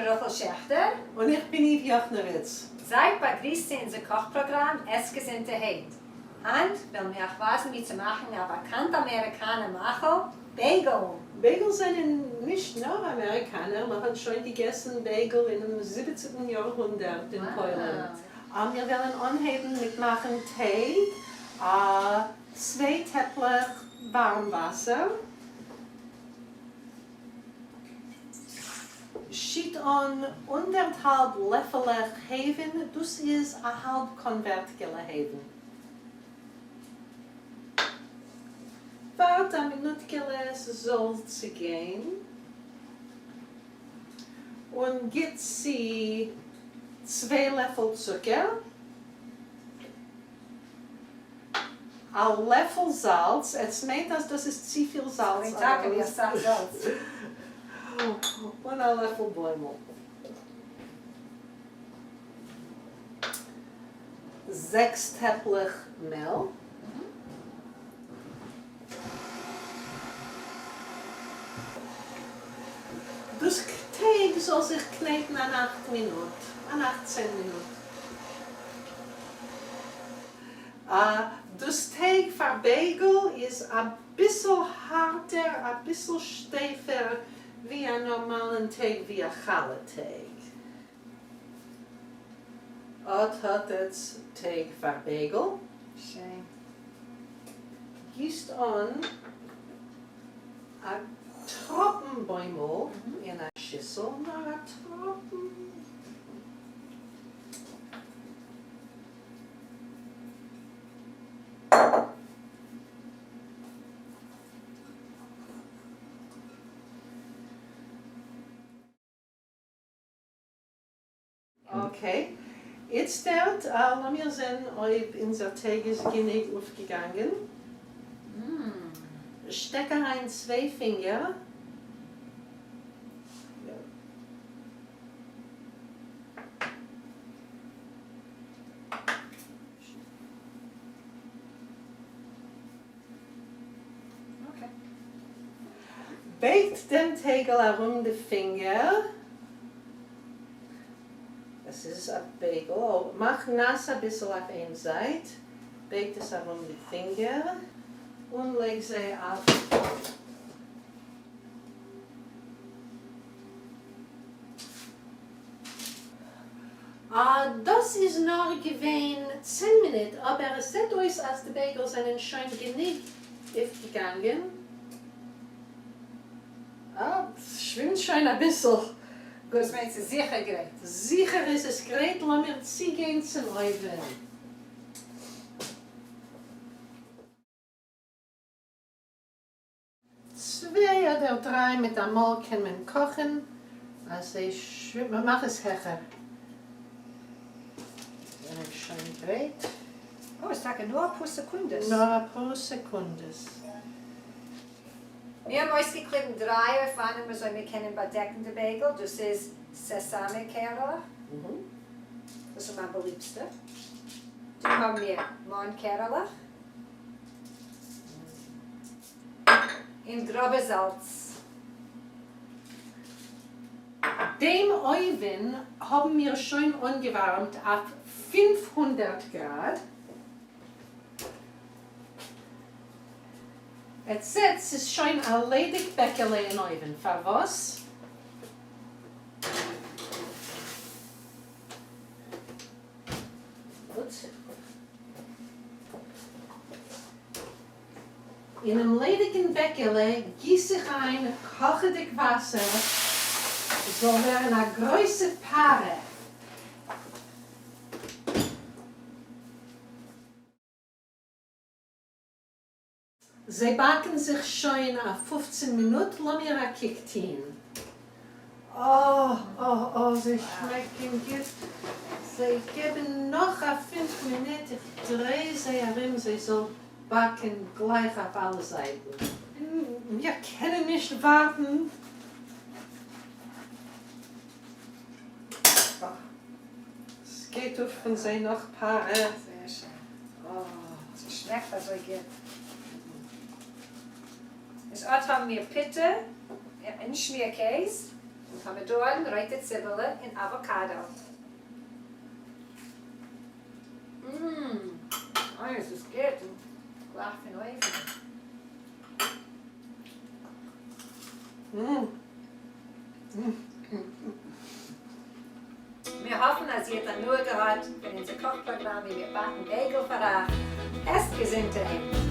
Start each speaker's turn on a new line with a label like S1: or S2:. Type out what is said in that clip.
S1: בין רחל שעכטער.
S2: און איך בין איוו יאכנאוויץ.
S1: זייט באגריסט צו אונזער קאך פראגראם עס געזונטערהייט. היינט וועלן מיר אייך ווייזן ווי צו מאכן א באקאנט אמעריקאנער מאכל, בייגל.
S2: בייגל זענען נישט נאר אמעריקאנער, מען האט שוין געגעסן בייגל אינעם זיבעצנטן יארהונדערט אין פוילן. מיר וועלן אנהייבן מיט מאכן טייג, צוויי טעפלעך ווארעם וואסער. שיט אן אנדערטהאלב לעפעלעך הייוון, דאס איז א האלב קאנווערטקעלע הייוון. ווארט א מינוטקעלע עס זאל צוגיין, און גיט צו צוויי לעפל צוקער. א לעפל זאלץ, עטס מיינט אז דאס איז צופיל זאלץ?
S1: ס'קלינגט טאקע ווי אסאך זאלץ.
S2: און א לעפל בוימל. זעקס טעפלעך מעל. דאס טייג זאל זיך קנעטן אן אכט מינוט, אן אכט צען מינוט. דאס טייג פאר בייגל איז אביסל הארטער, אביסל שטייפער ווי א נארמאלן טייג ווי א חלה טייג. אט האט עטס טייג פאר בייגל.
S1: שיין.
S2: גיסט אן א טראפן בוימל אין א שיסל, נאר א טראפן. Okay, איצטערט לאמיר זען אויב אונזער טייג איז גענוג אויפגעגאנגען. שטעק אריין צוויי פינגער. בייגט דעם טייגל ארום די פינגער. עס איז א בייגל. מאך נאס אביסל אויף איין זייט. בייגט עס ארום די פינגער און לייג זיי אויף. דאס איז נאר געווען צען מינוט אבער עס זעט אויס אז די בייגל זענען שוין גענוג אויפגעגאנגען. אה, ס'שווימט שוין אביסל.
S1: דאס מיינט ס'איז זיכער גרייט.
S2: זיכער איז עס גרייט, לאמיר צוגיין צום אויווען. צוויי אדער דריי מיט אמאל קען מען קאכן אז זיי שווימען, מאך עס העכער, זענען שוין גרייט.
S1: אוי, איז טאקע נאר אפאר סעקונדעס.
S2: נאר אפאר סעקונדעס.
S1: מיר האבן אויסגעקליבן דריי אופנים וויאזוי מיר קענען באדעקן די בייגל, דאס איז sesame קערעלעך, דאס איז מיין באליבסטע, דא האבן מיר מאן קערעלעך, און גראבע זאלץ.
S2: דעם אויווען האבן מיר שוין אנגעווארעמט אויף 500 גראד. עטס זעט ס'איז שוין א ליידיג בעקעלע אין אויווען, פארוואס? גוט. אינעם ליידיגן בעקעלע גיס איך איין קאכעדיג וואסער זאל ווערן א גרויסע פארע. זיי באקן זיך שוין א 15 מינוט, לאמיר א קוק טוהן. אה אה אה זיי שמעקן גוט, זיי געבן נאך א פינף מינוט, איך דריי זיי ארום זיי זאל באקן גלייך אויף אלע זייטן. מיר קענען נישט ווארטן. ס'גייט אויף פון זיי נאך פארע.
S1: זייער שיין. ס'שמעקט אזוי גוט. איז אט האבן מיר פיטע און שמיר קעז. און פאמידארן, רויטע ציבעלע און אוואקאדא. Mmm, אוי איז דאס גוט, און גלייך פון אויוון. מיר האפן אז איר האט הנאה געהאט פון אונזער קאך פראגראם ווי מיר באקן בייגל פאר אייך. עסט געזונטערהייט.